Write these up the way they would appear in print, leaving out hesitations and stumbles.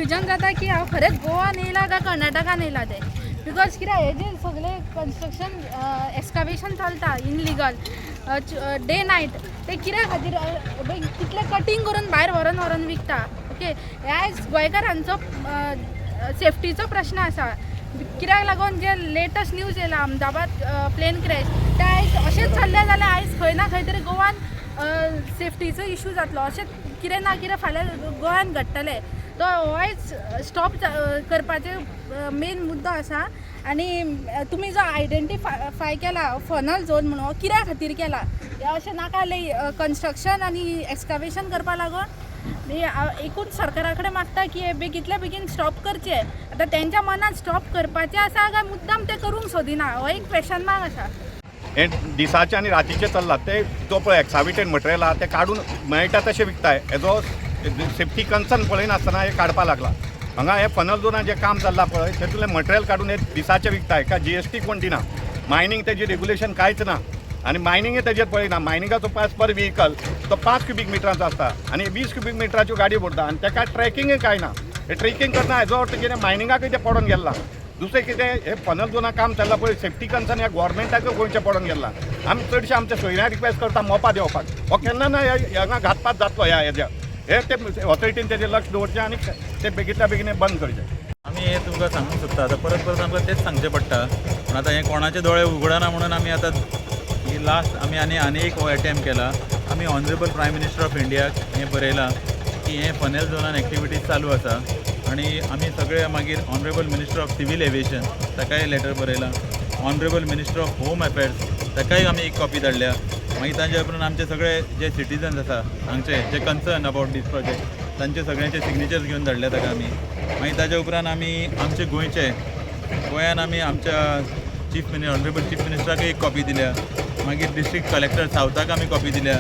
Confusion जाता की हांव खरेंच गोवान येयला काय कर्नाटकान येयला तें. Because कित्याक हे जे सगळे कन्स्ट्रक्शन एक्सकावेशन चलता इनलिगल डे नायट, ते कित्या खातीर? कितले कटींग करून भायर व्हरोन व्हरोन विकता. ओके, हे आयज गोंयकारांचो सेफ्टीचो प्रश्न आसा. कित्याक लागून जे लेटस्ट न्यूज येयला, अहमदाबाद प्लेन क्रॅश, ते आयज अशेंच चल्लें जाल्यार आयज खंय ना खंय तरी गोवान सेफ्टीचो इशू जातलो. अशें कितें ना कितें फाल्यां गोंयान घडटलें. तो हो आयज स्टॉप करपाचो मेन मुद्दो आसा. आनी तुमी जो आयडेंटिफाय केला फनल झोन म्हणून, हो कित्या खातीर केला? हें अशें नाका कन्स्ट्रक्शन आनी एक्सकावेशन करपा लागून. एकूच सरकारा कडेन मागता की हे बेगींतल्या बेगीन स्टॉप करचें. आतां तेंच्या मनात स्टॉप करपाचें आसा काय मुद्दाम ते करूंक सोदिना, हो एक क्वेशन मार्क आसा. हे दिसाचे आनी रातीचे चल्ला ते. जो पळय एक्साविटेड मटेरियल आहा, ते काडून मेळटा तशें विकताय. हेजो सेफ्टी कन्सर्न पळयनासतना हे काडपा लागला. हांगा हे फनल झोनान जें काम चल्लां पळय, तेतूंतलें मटेरियल काडून हे दिसाचे विकताय. का जीएसटी कोण दिना, मायनींग तेजी रेगुलेशन कांयच ना आनी मायनिंगय तेजेर पळयना. मायनिंगाचो पास पर व्हिकल तो 5 क्युबीक मिटरांचो आसता आनी 20 क्युबीक मिटराच्यो गाडयो भरता आनी तेका ट्रॅकिंगय कांय ना. हे ट्रेकिंग करतना हेजो अर्थ कितें? मायनिंगाकय तें पडोन गेल्लां. दुसरें कितें, हे फनल झोना काम चल्लां पळय, सेफ्टी कन्सर्न ह्या गोवोरमेंटाकय गोंयचें पडोन गेल्लां. आमी चडशे आमच्या सोयऱ्यांक रिक्वेस्ट करता मोपा देंवपाक. हो केन्ना ना हांगा घातपात जातलो. ह्या हेज्या हे ते ऑथॉरिटीन तेजेर लक्ष दवरचें आनी ते बेगींतल्या बेगीन बंद करचें. आमी हें तुमकां सांगूंक सोदता. आतां परत परत आमकां तेंच सांगचें पडटा, पूण आतां हें कोणाचे दोळे उगडना म्हणून आमी आतां ही लास्ट आमी आनी आनी एक हो एटेम्प केला. आमी ऑनरेबल प्रायम मिनिस्टर ऑफ इंडियाक हें बरयलां की हें फनेल झोनान एक्टिविटीज चालू आसा. आनी आमी सगळे मागीर Honourable Minister of Civil Aviation ताकाय लेटर बरयलां, Honourable Minister of Home Affairs ताकाय आमी एक कॉपी धाडल्या. मागीर तांच्या उपरांत आमचे सगळे जे सिटीजन्स आसा हांगचे, जे कन्सर्न अबावट दीस प्रोजेक्ट, तांचे सगळ्यांचे सिग्नेचर्स घेवन धाडले ताका आमी. मागीर ताच्या उपरांत आमी आमचे गोंयचे गोंयान आमी आमच्या चीफ मिनि ऑनरेबल चीफ मिनिस्टराकय एक कॉपी दिल्या. मागीर डिस्ट्रिक्ट कलेक्टर सावथाक आमी कॉपी दिल्या,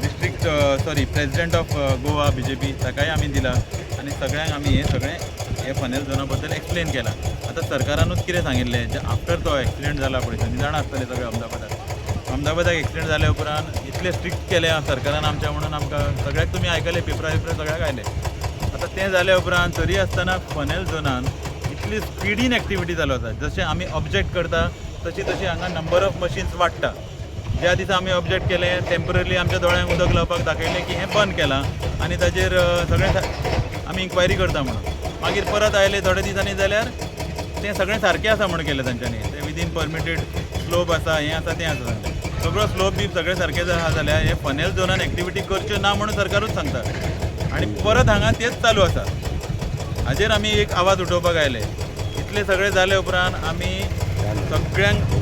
district sorry, President of Goa BJP ताकाय आमी दिला. आनी सगळ्यांक आमी हें सगळें हे फनेल झोना बद्दल एक्सप्लेन केलां. आतां सरकारानूच कितें सांगिल्लें, जे आफ्टर तो एक्सिडेंट जाला पळय, तुमी जाणा आसतले सगळे, अहमदाबादाक अहमदाबादाक एक्सिडेंट जाल्या उपरांत इतलें स्ट्रिक्ट केलें सरकारान आमच्या म्हणून आमकां सगळ्याक तुमी आयकलें, पेपरार बिपरार सगळ्याक आयलें. आतां तें जाल्या उपरांत तरी आसतना फनेल झोनान इतली स्पिडीन एक्टिविटी चालू आसा. जशें आमी ऑब्जेक्ट करता तशी तशी हांगा नंबर ऑफ मशीन्स वाडटा. ज्या दिसा आमी ऑब्जेक्ट केलें, टेंपररी आमच्या दोळ्यांक उदक लावपाक दाखयलें की हें बंद केलां आनी ताजेर सगळें आमी इन्क्वायरी करता म्हणून. मागीर परत आयले थोड्या दिसांनी जाल्यार तें सगळें सारकें आसा म्हूण केलें तांच्यांनी. तें विदीन परमिटेड स्लोप आसा, हें आसा, तें आसा सांगलें. सगळो स्लोप बी सगळें सारकें आसा जाल्यार हे फनेल झोनान एक्टिविटी करच्यो ना म्हणून सरकारूच सांगता आनी परत हांगा तेच चालू आसा. हाजेर आमी एक आवाज उठोवपाक आयले. इतलें सगळें जाले उपरांत आमी सगळ्यांक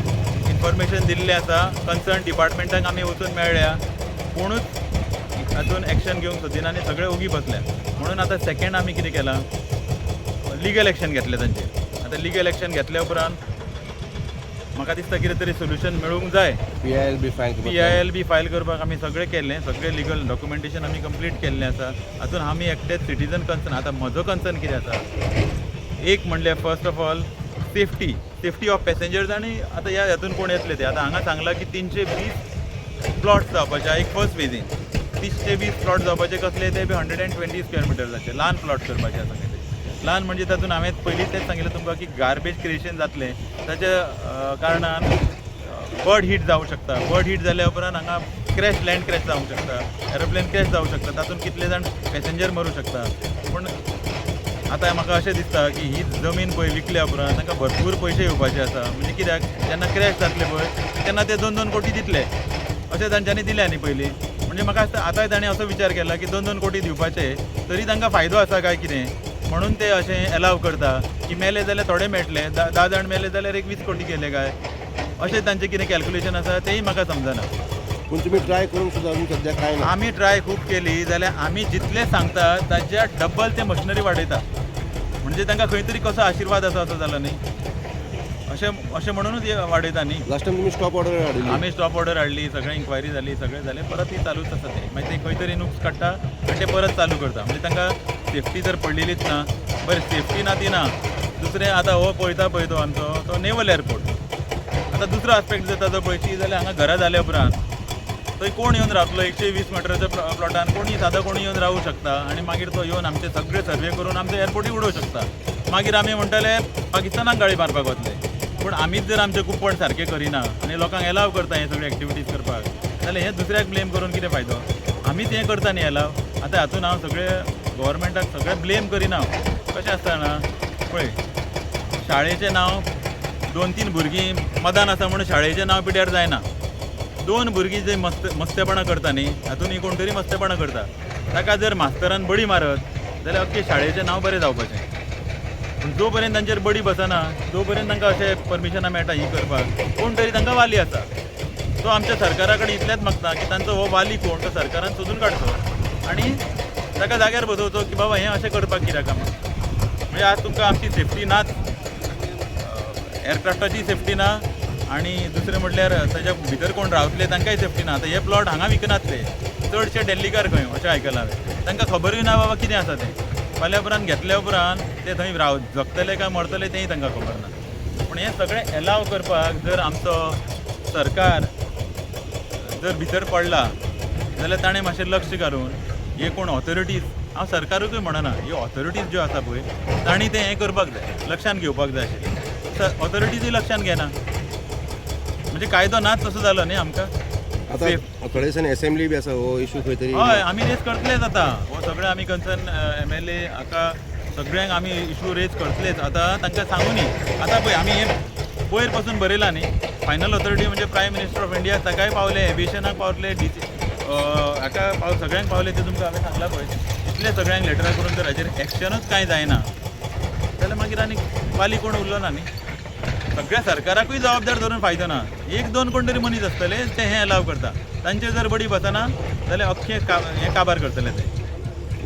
इन्फॉर्मेशन दिल्लें आसा. कन्सर्न डिपार्टमेंटाक आमी वचून मेळ्ळ्या, कोणूच हातून एक्शन घेवंक सोदिना आनी सगळे ओगी बसल्या. म्हणून आतां सेकंड आमी कितें केलां, लिगल एक्शन घेतलें तांचेर. आतां लिगल एक्शन घेतल्या उपरांत म्हाका दिसता कितें तरी सोल्युशन मेळूंक जाय. पीआयएल बी फायल? पीआयएल बी फायल करपाक आमी सगळें केल्लें, सगळें लिगल डॉक्युमेंटेशन आमी कंप्लीट केल्लें आसा. हातून आमी एकटेच सिटीजन कन्सर्न. आतां म्हजो कन्सर्न कितें आसा, एक म्हणल्यार first of all safety of passengers. आनी आतां ह्या हातून कोण येतले ते आतां हांगा सांगलां की 320 प्लॉट्स जावपाचे. एक फर्स्ट फेजीन 320 प्लॉट जावपाचे. कसले ते बी 120 स्क्वेअर मिटर्साचे ल्हान प्लॉट करपाचे आसा खंय ते. ल्हान म्हणजे तातूंत हांवें पयलींच तेंच सांगिल्लें तुमकां की गार्बेज क्रिएशन जातलें, ताच्या कारणान बर्ड हिट जावंक शकता. बर्ड हिट जाल्या उपरांत हांगा क्रॅश, लँड क्रॅश जावंक शकता, एरोप्लेन क्रॅश जावंक शकता, तातूंत कितले जाण पॅसेंजर मरूंक शकता. पूण आतां म्हाका अशें दिसता की ही जमीन पळय विकल्या उपरांत तांकां भरपूर पयशे येवपाचे आसा. म्हणजे कित्याक, जेन्ना क्रॅश जातले पळय तेन्ना ते दोन दोन कोटी दितले अशें तांच्यांनी दिले न्ही पयलीं. म्हणजे म्हाका दिसता आतांय ताणें असो विचार केला की दोन दोन कोटी दिवपाचे तरी तांकां फायदो आसा काय कितें म्हणून ते अशें एलाव करता की मेले जाल्यार थोडे मेळटले, 10 जाण मेले जाल्यार एक 20 कोटी गेले काय, अशें तांचें कितें कॅल्क्युलेशन आसा तेंय म्हाका समजना. पूण तुमी ट्राय करूंक सुद्दां अजून सद्या काय ना? आमी ट्राय खूब केली जाल्यार आमी जितलें सांगता ताच्या डब्बल ते मशिनरी वाडयता. म्हणजे तांकां खंय तरी कसो आशिर्वाद आसा असो जालो न्ही, अशें अशें म्हणूनच हे वाडयता न्ही. लास्ट टायम तुमी स्टॉप ऑर्डर हाडिल्ली. आमी स्टॉप ऑर्डर हाडली, सगळें इन्क्वायरी जाली, सगळें जालें, परत ती चालूच आसा तें. मागीर ते खंय तरी नुक्स काडटा आनी ते परत चालू करता. म्हणजे तांकां सेफ्टी तर पडलेलीच ना. बरें, सेफ्टी ना ती ना. दुसरें आतां हो पळयता पळय तो आमचो तो नेवल एअरपोर्ट. आतां दुसरो आस्पेक्ट जर ताजो पळयशी जाल्यार हांगा घरां जाल्या उपरांत थंय कोण येवन रावतलो 120 मिटराच्या प्लॉटान? कोणी सादो कोणी येवन रावूं शकता आनी मागीर तो येवन आमचे सगळे सर्वे करून आमचे एअरपोर्टूय उडोवंक शकता. मागीर आमी म्हणटले पाकिस्तानाक गाळी मारपाक वतले. पूण आमीच जर आमचें कुप्पण सारकें करिना आनी लोकांक एलाव करता हे सगळे एक्टिविटीज करपाक, जाल्यार हें दुसऱ्याक ब्लेम करून कितें फायदो? आमीच हें करता न्ही एलाव. आतां हातून हांव सगळे गोवोरमेंटाक सगळे ब्लेम करिना. कशें आसता जाणा, पळय, शाळेचें नांव दोन तीन भुरगीं मदान आसा म्हणून शाळेचें नांव पिड्यार जायना. दोन भुरगीं जे मस्त मस्तेपणां करता न्ही, हातून कोण तरी मस्तेपणां करता, ताका जर मास्तरान बडी मारत जाल्यार अख्खे शाळेचें नांव बरें जावपाचें. पूण जो पर्यंत तांचेर बडी बसना, जो पर्यंत तांकां अशें परमिशनां मेळटा ही करपाक, कोण तरी तांकां वाली आसा. तो आमच्या सरकारा कडेन इतलेंच मागता की तांचो हो वाली कोण तो सरकारान सोदून काडचो आनी ताका जाग्यार बसोवचो की बाबा, हें अशें करपाक कित्याक कामां? म्हणजे आज तुमकां आमची सेफ्टी नाच, एअरक्राफ्टाची सेफ्टी ना आनी दुसरें म्हटल्यार ताच्या भितर कोण रावतले तांकांय सेफ्टी ना. आतां हे प्लॉट हांगा विकनात, ते चडशे डेल्लीकार खंय अशें आयकलां हांवें. तांकां खबरूय ना बाबा कितें आसा तें. फाल्यां उपरांत घेतल्या उपरांत ते थंय राव जगतले काय मरतले तेंय तांकां खबर ना. पूण हें सगळें एलाव करपाक जर आमचो सरकार जर भितर पडला जाल्यार ताणें मातशें लक्ष घालून हे कोण ऑथॉरिटीज, हांव सरकारूकय म्हणना, ह्यो ऑथॉरिटीज ज्यो आसा पळय, तांणी तें हें करपाक जाय, लक्षान घेवपाक जाय आशिल्लें. ऑथॉरिटीजूय लक्षान घेना, म्हणजे कायदो नाच तसो जालो न्ही आमकां. आतां थोड्या दिसांनी असेंब्ली बी आसा, हो इशू खंय तरी हय, आमी रेज करतलेच. आतां हो सगळें आमी कन्सर्न एमएलए हाका सगळ्यांक आमी इशू रेज करतलेच. आतां तांकां सांगू न्ही. आतां पळय, आमी हें पयर पासून बरयलां न्ही, फायनल ऑथॉरिटी म्हणजे प्रायम मिनिस्टर ऑफ इंडिया, ताकाय पावले, एविएशनाक पावले, डी सी हाका पाव, सगळ्यांक पावले. ते तुमकां हांवें सांगलां पळय. इतले सगळ्यांक लेटरां करून जर हाजेर एक्शनूच कांय जायना जाल्यार मागीर आनी वाली कोण उरलो ना न्ही. सगळ्या सरकाराकूय जबाबदार धरून फायदो ना. एक दोन कोण तरी मनीस आसतले, ते हें एलाव करता. तांचेर जर बडी बसना जाल्यार अख्खें का हें काबार करतले ते,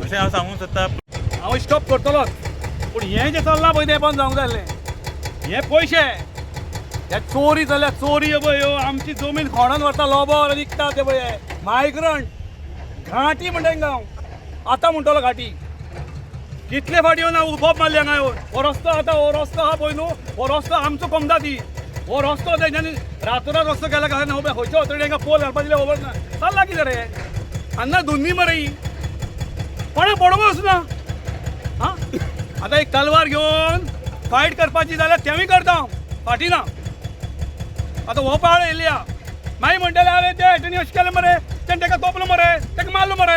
अशें हांव सांगूंक सोदतां. हांव स्टॉप करतलोच, पूण हें जें चल्लां पळय तें बंद जावंक जाय आसलें. हे पयशे हे चोरी जाल्या, चोरी. हे पळय, ह्यो आमची जमीन खोणोन व्हरता, लोबोर विकता ते पळय मायग्रंट घांटी म्हणटा हांकां हांव आतां म्हणटलो घांटी. कितले फाटी येवन हांव बोब मारली हांगा येवन. हो रस्तो आतां, हो रस्तो आहा पळय न्हू, हो रस्तो आमचो कोमदादी. हो रस्तो तेंच्यांनी रातोरात रस्तो केला काय ना? खंयच्या ऑथॉरिटी हांकां पोल घालपा दिले खबर ना. चल्ला कितें रे हांगा? दोन्ही मरे ही कोणा पडोवंक वचना. आं, आतां एक तलवार घेवन फायट करपाची जाल्यार तेंवूय करता हांव, फाटी ना. आतां हो पाळ येयली आहा. मागीर म्हणटले, आरे, ते हेटेनी अशें केलें मरे, तेणें ताका तोपलो मरे, ताका मारलो मरे.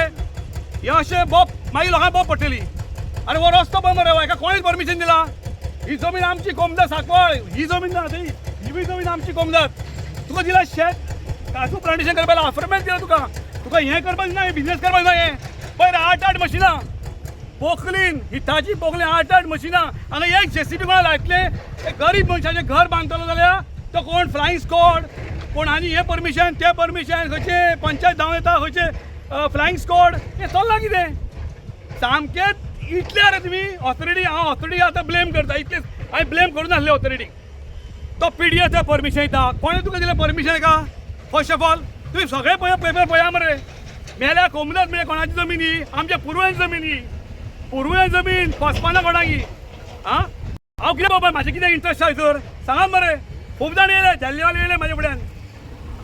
हें अशें बोब मागीर लोकांक बोब पडटली. आरे, हो रस्तो पळय मरे, हेका कोणेच परमिशन दिला? ही जमीन आमची कोमदाद सांकवाळ. ही जमीन ना ती, ही बी जमीन आमची कोमदाद. तुका दिला शेत, काजू प्लांटेशन करपाक अफर्मेंट दिला तुका. तुका हें करपाक ना, बिजनेस करपाक ना. हें पळय, आठ आठ मशिनां, पोकलीन हिताची पोकलीन, आठ आठ मशिनां. हांगा एक जेसीबी कोणा लायतले? एक गरीब मनशाचें घर बांदतलो जाल्यार तो कोण फ्लायींग स्क्वॉड कोण आनी हें परमिशन, तें परमिशन, खंयचे पंचायत धांवन येता, खंयचे फ्लायींग स्क्वॉड. हें चल्लां कितें सामकें? इतले रे तुमी ऑथॉरिटी. हांव ऑथॉरिटी आतां ब्लेम करता इतलेच. हांवें ब्लेम करूं नासले ऑथॉरिटी. तो पीडीए ते परमिशन दिता. कोणें तुका दिलें परमिशन का? फर्स्ट ऑफ ऑल तुमी सगळे पळय, पेपर पळया मरे. मेल्या कोमदाद मेल्या. कोणाची जमीन ही? आमच्या पुर्वजांची जमीन ही. पुर्वजांची जमीन फसपाना कोणाकी. आं, हांव कितें बाबा, म्हाजें कितें इंट्रस्ट आसा हितर, सांगात मरे. खूब जाण येयले, दिल्लीवाले येयले, म्हाज्या फुड्यान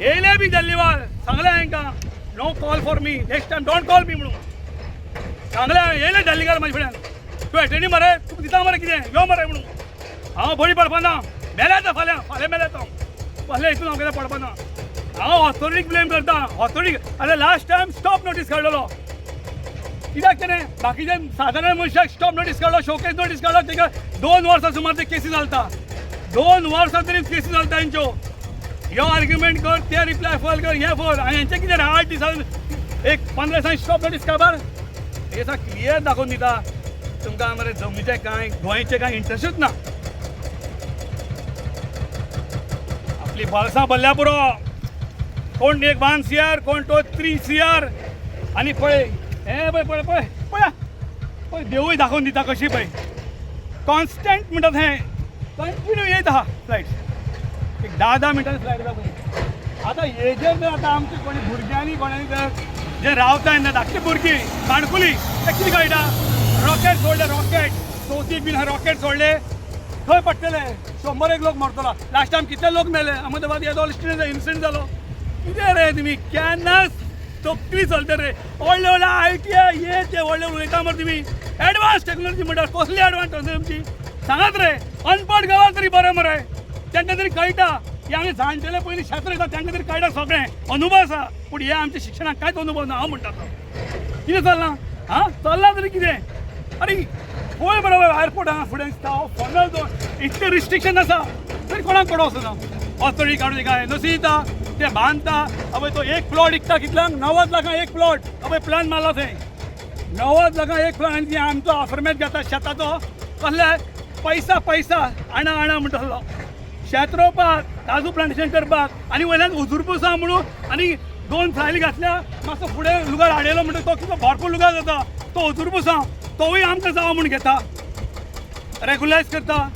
येयले बी दिल्लीवाल. सांगलें हांकां, "No call for me next time, don't call me" म्हणून सांगलें हांवें. येयले दिल्लीकार म्हाज्या फुड्यान. तूं एटेनी मरे, तुका दिता मरे कितें, यो मरे म्हणून. हांव बळी पडपाना. मेल्या आतां, फाल्यां फाल्यां मेल्या हांव. फाल्यां हितून हांव कितें पडपाना. हांव ऑथॉरिटीक ब्लेम करता, ऑथॉरिटीक. आतां लास्ट टायम स्टॉप नोटीस काडलेलो कित्याक तेणें? बाकीचे सादारण मनशाक स्टॉप नोटीस काडलो, शोकेज नोटीस काडलो, तेका 2 वर्सां सुमार ते केसी चलता. 2 वर्सां तरी केसी चलता तेंच्यो. ह्यो आर्ग्युमेंट कर, ते रिप्लाय फायल कर, हें फायल. आनी हेंचें कितें? 8 दिसां, एक 15 दिसांनी स्टॉप नोटीस काबार. हे सगळें क्लियर दाखोवन दिता तुमकां मरे. जमनीचें कांय, गोंयचें कांय इंट्रस्टूच ना. आपली बॉल्सां भरल्या पुरो. कोण एक 1 सीआर, कोण तो 3 सीआर. आनी पळय, हे पळय पळय पळय पळया पळय, देवूय दाखोवन दिता कशी. पळय, कॉन्स्टंट म्हणटात हें, कंटिन्यू येत आहा फ्लायट. एक 10 10 मिनटांनी फ्लायट येता पळय. आतां हेजेर जर आतां आमचे कोणी भुरग्यांनी, कोणानी जर जे रावता येना, धाकटी भुरगीं काणकुली, ते कितें कळटा? रॉकेट सोडले, रॉकेट चवथीक बीन रॉकेट सोडले, खंय पडटले? 100 एक लोक मरतलो. लास्ट टायम कितले लोक मेले अहमदाबाद? येदो इन्सिडंट जालो. कितें रे तुमी केन्ना तकली चलता रे. व्हडले व्हडले ITI हे ते व्हडले उलयता मरे तुमी. एडवान्स टॅक्नॉलॉजी म्हणटा, कसली एडवान्स टॅक्नॉलॉजी तुमची सांगात रे. अनपड गांवात तरी बरें मरे, तांकां तरी कळटा. हे आमी जाणटेले पयलीं शेत रोयता, तांकां तरी कळटा सगळें, अनुभव आसा. पूण हे आमच्या शिक्षणाक कांयच अनुभव ना. हांव म्हणटा तो कितें चल्लां, आं चल्लां तरी कितें? अरे पळय बरोबर एअरपोर्ट हांगा फुडें दिसता, हो फनल दोन इतलें रिस्ट्रिक्शन आसा तरी कोणाक पडो वचना. ऑथॉरिटी काडून काय नसी दिता, ते बांदता. अबय तो एक प्लॉट विकता कितल्यांक, 90 लाखांक एक प्लॉट. अबय प्लॅन मारला थंय 90 लाखांक एक प्लॉट. आनी आमचो आफर्मेट घेता शेताचो, कसले पैसा पैसा आणा आणा म्हणटलो. शेत रोवपाक, काजू प्लांटेशन करपाक आनी वयल्यान हुजूरपूस आहा म्हणून आनी दोन फायली घातल्या, मातसो फुडें लुगार हाडयलो म्हणटा तो कितलो भरपूर लुगार जाता. तो हुजूरपूस आहा तोवूय आमकां जावो म्हूण घेता, रेगुलायज करता.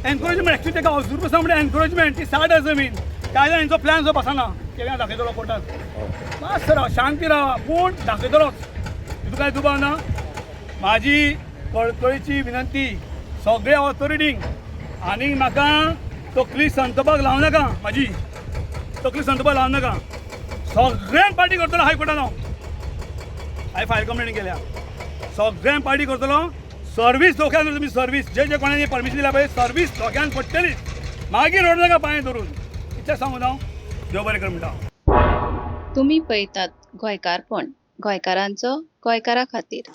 एनक्रोचमेंट एक्चुअली ताका हुजूरपूस आहा म्हणल्यार एनक्रोचमेंट ती 60 जमीन काय हेंचो प्लॅन जो बसना केन्ना दाखयतलो कोर्टात. मातसो राव, शांती रावा, पूण दाखयतलोच, तितून काय दुबाव ना. म्हाजी कळकळीची विनंती सगळ्या ऑथॉरिटींक, आनी म्हाका तकली संतपाक लावं नाका, म्हाजी तकली संतपाक लावं नाका. सगळ्यांक पार्टी करतलो हायकोर्टान हांव. हांवें फायल कंप्लेन केल्या, सगळ्यांक पार्टी करतलो. सर्वीस धोक्यान, तुमी सर्वीस जे जे कोणानी परमिशन दिल्या पळय, सर्वीस धोक्यान पडटली. मागीर रडूं नाका पांय धरून. इतलें सांगून हांव देव बरें कर म्हणटा. तुमी पळयतात गोंयकारपण, गोंयकारांचो गोंयकारा खातीर.